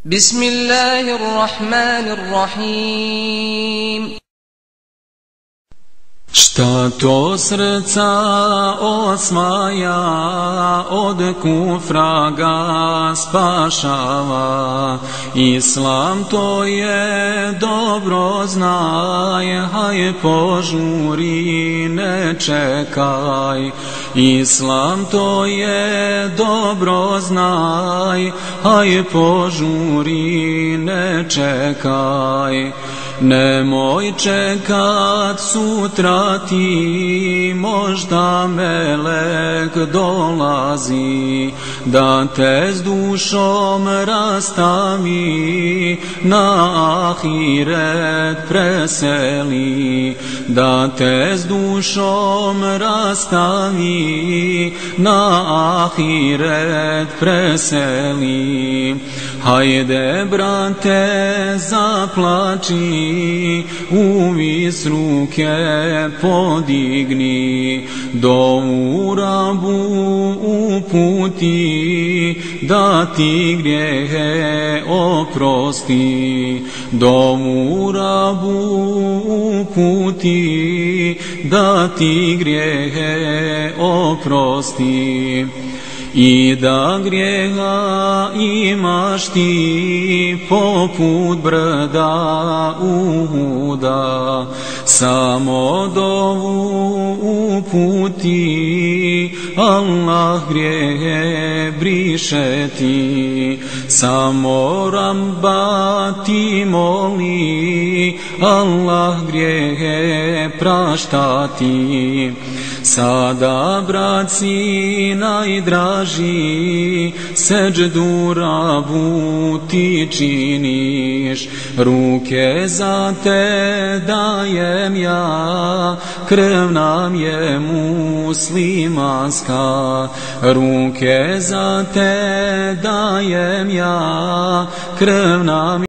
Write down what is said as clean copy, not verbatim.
بسم الله الرحمن الرحيم. Šta to srca osvaja, od kufra ga spašava, Islam to je dobro znaj, haj požuri ne čekaj. Islam to je dobro znaj, haj požuri ne čekaj. Nemoj čekat sutra ti, možda melek dolazi, da te s dušom rastavi, na ahiret preseli. Da te s dušom rastavi, na ahiret preseli. Hajde brate zaplači, uvis ruke podigni, dovu Rabu uputi, da ti grijehe oprosti. Dovu Rabu uputi, da ti grijehe oprosti. I da grijeha imaš ti poput brda Uhuda, samo dovu uputi, Allah grijehe briše ti. Samo Rabba ti moli, Allah grijehe prašta ti. Sada braci najdraži, seđdu Rabu ti činiš, ruke za te dajem ja, krv nam je muslimanska. Ruke za te dajem ja, krv nam